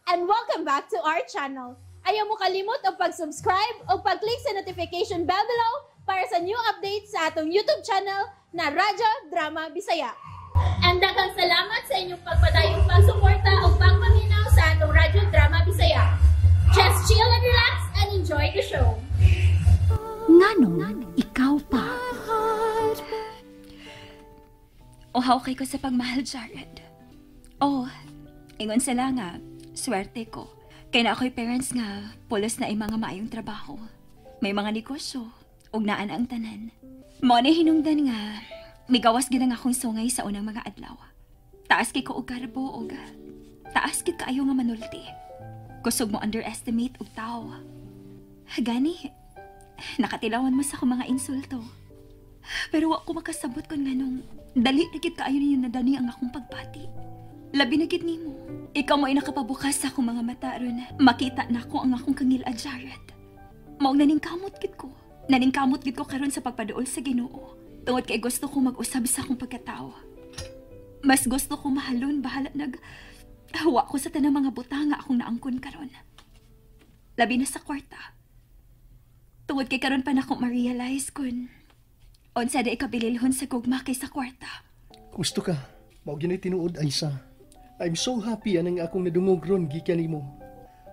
And welcome back to our channel. Ayaw mo kalimot og pag-subscribe o pag-click sa notification bell below para sa new updates sa atong YouTube channel na Radyo Drama Bisaya. And daghang salamat sa inyong pagpadayong pagsuporta o pagpaminaw sa atong Radyo Drama Bisaya. Just chill and relax and enjoy the show. Nganong ikaw pa? Uhaw kay ko sa pagmahal, Jared. Oh, ingon sila nga, swerte ko. Kaya na ako'y parents nga, pulos na ay mga maayong trabaho. May mga negosyo, ug naan ang tanan. Mao ni hinungdan nga, migawas gid ang akong sungay sa unang mga adlaw. Taas kay ko og garbo og taas kid kaayo nga manulti. Kusog mo underestimate og tao. Gani, nakatilawan mo sa akong mga insulto. Pero wa ko makasabot kon nganong dali na gid kaayo ninyo nadani ang akong pagbati. Labi na gid nimo. Ikaw mo ay nakapabukas sa akong mga mata aron makita nako ang akong kangil-ad, Jared. Maong naningkamot gid ko. Naningkamot gid ko karon sa pagpaduol sa Ginoo. Tungod kay gusto ko mag-usab sa akong pagkatao. Mas gusto ko mahalon bahala nag hawa ko sa tanang mga butang nga akong naangkon karon. Labi na sa kwarta. Tungod kay karon pa nako ma-realize kun unsa di ikabililhon sa gugma kaysa kwarta. Gusto ka. Mao gyud tinuod, Aisa. I'm so happy anang akong nadungog ron gikan nimo.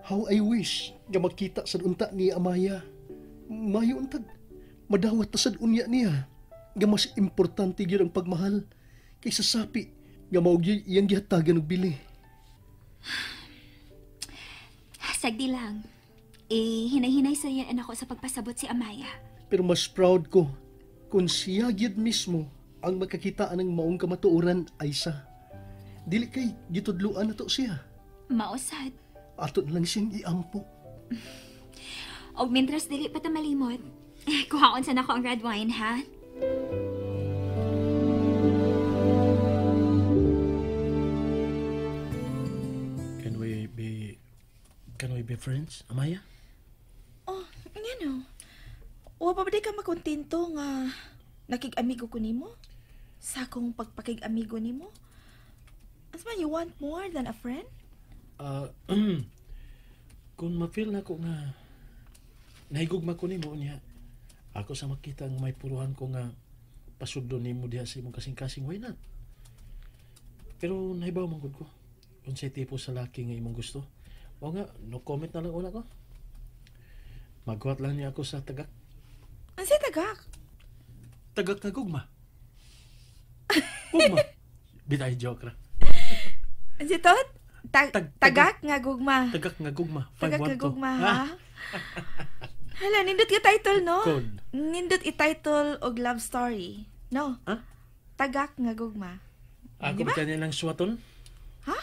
How I wish nga makita sad unta ni Amaya. Mayo untag madawat ta sad unya niya. Nga mas importante gyud ang pagmahal kaysa sapi nga mao gyud iyang gihatagan og bili. Sagdi lang. Eh, hinay-hinay sa iyan ako sa pagpasabot si Amaya. Pero mas proud ko kung siya gyud mismo ang makakita anang maong kamatuoran, Aisa. Dili kay gitudluan na to siya. Mausad. Ato na lang siyang iampo. Og mintras dili pa ta malimot, kuhaon sa nako ang red wine, ha? Can we be friends, Amaya? Oh, ngano? Wa pa ba di ka makontento nga nakig-amigo ko nimo? Sa akong pagpakig-amigo nimo? As man, you want more than a friend? Kung ma-feel na ko nga nahigugma ko nimo niya, ako sa makita nga may puruhan ko nga pasudlo nimo diha sa imong kasing-kasing, why not? Pero nahibaw man gud ko unsay tipo sa laki nga imong gusto. O nga, no comment na lang una ko. Maghuwat lang niya ako sa tagak. Unsay tagak? Tagak nga gugma. Gugma. Bitay joke ra. Unsay to? Tagak nga gugma. Tagak nga gugma. Tagak nga 512. gugma, ha? Hala, nindot ka title, no? Code. Nindot i-title og love story. No? Ha? Tagak nga gugma. Ako Di ba? ba niya ng swaton? Ha?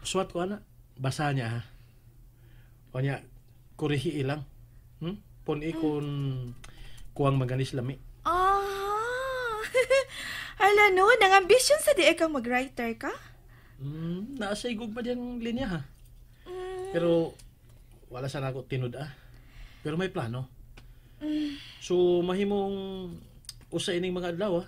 Swat ko, ana. Basa niya, ha? O niya, kurihi ilang. Pun ikon kuwang maganis lami. Ah! Hala, no? Nang-ambisyon sa di ikaw mag-writer ka? Nasa igugma diyang linya, ha? Pero, wala sana ako tinud, ah. Pero may plano. So, mahimong usa ining mga adlaw, ah.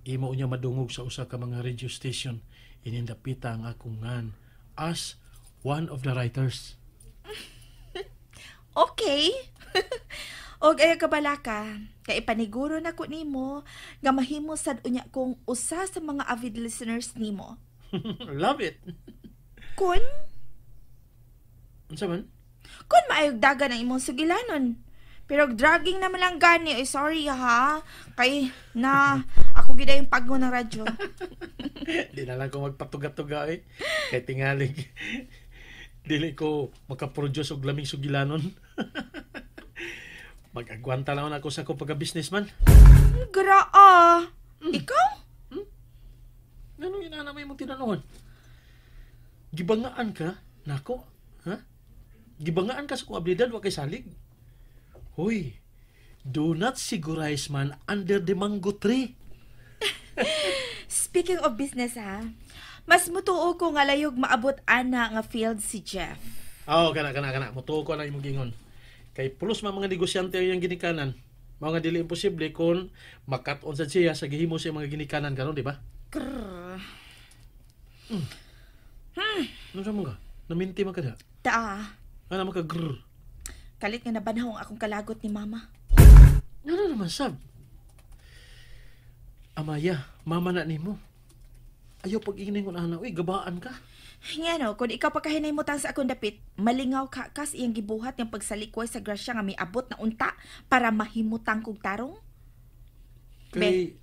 Imo niya madungog sa usa ka mga radio station. Inindapita ang akong ngan as one of the writers. Okay. Og ayaw kabalaka, kay ipaniguro na ko nimo nga mahimo sad unya kong usa sa mga avid listeners nimo. Love it. Kun? Unsa man? Kun maayog dagan ang imong sugilanon. Pero dragging naman lang gani, ay sorry ha. Kay na ako gid yung paggo ng radyo. Di na lang ko magpatuga-tuga eh. Kay tingalig. Dili ko makaproduce og laming sugilanon. Mag-agwanta lang ako sa akong pagka-businessman. Graa. Ikaw? Anong inana mo imong tinanungan? Gibangaan ka? Nako? Ha? Gibangaan ka sa kong abilidad, wa kay salig? Hoy, do not sigurize man under the mango tree. Speaking of business, ha? Mas mutuo ko nga layog maabot ana nga field si Jeff. Oo, oh, kana. Mutuo ko na imong gingon. Kay pulos man mga negosyante ang iyang ginikanan. Mao nga dili imposible kung makat-on sad siya sa gihimo sa mga ginikanan karon, di ba? Grrr. Ano sa mga? Naminti man ka da. Taa. Ano man ka grrr. Kalit nga nabanhaw ang akong kalagot ni mama. Ano naman sab? Amaya, mama na nimo. Ayaw pag-ingin ko na anak, uy, gabaan ka. Nga no, kung ikaw pagkahinay mo tang sa akong dapit, malingaw ka kas iyang gibuhat ng pagsalikway sa grasya nga miabot na unta para mahimutang kog tarong. Kay,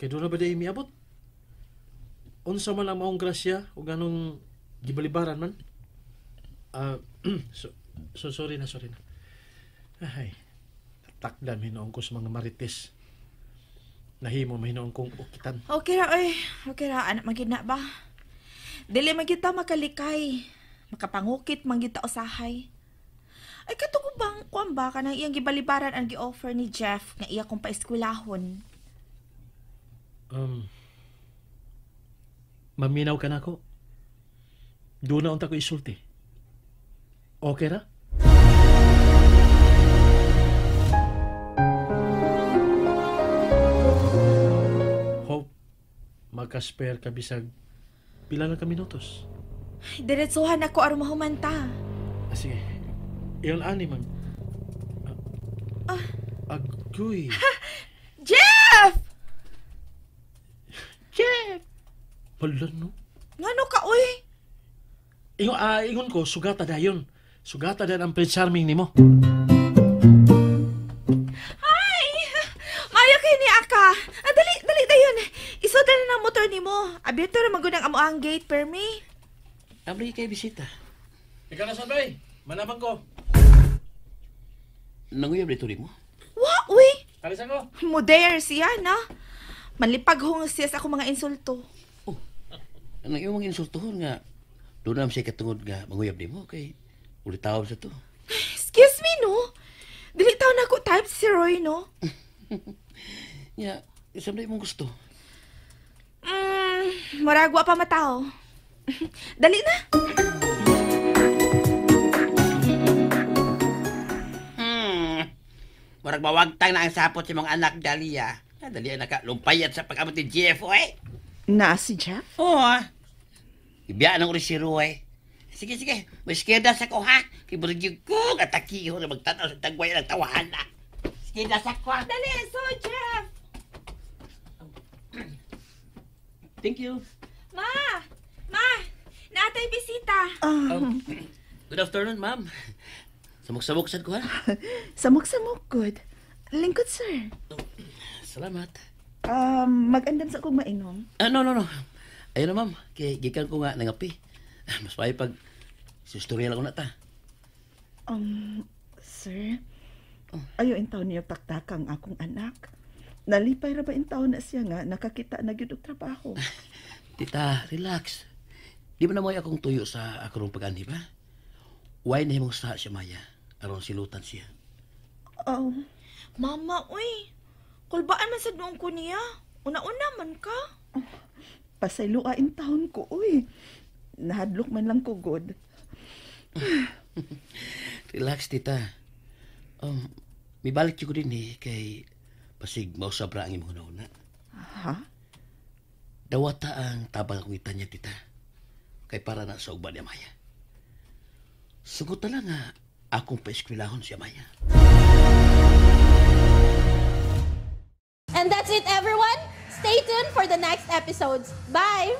kay doon na ba dahil miabot? Unsa man ang maong grasya o ganong gibalibaran man? So sorry na, sorry na. Ay, takdan hinoon ko sa mga marites. Nahimo mahinoon kong ukitan. Okay ra, oy. Okay ra, anak magid na ba? Dili man kita makalikay. Makapangukit man gyud ta usahay. Ay katugo bang kuan ba kanang iyang gibalibaran ang gi-offer ni Jeff nga iya kong paeskwelahon? Maminaw ka na ako. Doon na unta ko isulti. Okay ra? Hope, magka-spare ka bisag pila na ka minutos. Diretsuhan ako aron mahumanta. Ah, sige. Iyon ani man. Agoy. Jeff! Jeff! Pala no? Ngano ka, uy? Ingon ko, sugata dayon. Sugata dayon ang Prince Charming nimo. Hi! Mayo kay ni Aka. Ah, dali, dali dayon. Isudan na ng motor nimo. Abirto ra magud ang amo ang gate permi. Abri kay bisita. Ikaw na sabay. Manabang ko. Nanguyab dito nimo. Wa, uy! Alisan ko. Mo dare siya na. Manlipaghong siya sa akong mga insulto. Oh. Ang iyong mga insultohon nga doon na siya katungod nga manguyab nimo kay ulitawab sa to. Excuse me, no? Dili taw na ko type si Roy, no? Nya, isa na imong gusto. Murag wa pa matao. Dali na. Murag mawagtang na ang sapot sa mga anak, Dalia. Dalia na ka, lumpayat sa pag-abot ni Jeff, oy. Na si Jeff? Oo, ah. Ibiyaan ang oras si Roy. Sige, sige. May skeda sa ko, ha? Kiburgyog ko, atakiho na magtanaw sa tagway ng tawahan na. Skeda sa ko, ha? Dali, so Jeff! Thank you. Ma! Ma! Naatay bisita. Good afternoon, ma'am. Samok-samok sad ko, ha? Samok-samok, good. Lingkod, sir. Salamat. Mag-andam sa kong mainom. No, no, no. Ayun na, ma'am. Kay gikan ko nga nangapi. Mas maayo pag sustorya lang ko na ta. Sir, ayo intaw niyo taktakang akong anak. Nalipay ra ba intaw na siya nga nakakita na gyud og trabaho. Tita, relax. Di ba na mo akong tuyo sa akrong pag-anhi ba? Why na himong sa siya, Maya? Aron silutan siya. Oh. Mama, uy. Kulbaan man sa doon ko niya. Una-una man ka. Oh, pasayloa in taon ko, uy. Nahadlok man lang ko, good. Relax, tita. May balik ko din eh, kay pasig mausabra ang imong una. Ha? Dawata ang tabang akong itanya, tita. Kay para na sa ugba ni Amaya. Sugot na lang nga akong paeskwelahon si Amaya. And that's it, everyone. Stay tuned for the next episodes. Bye!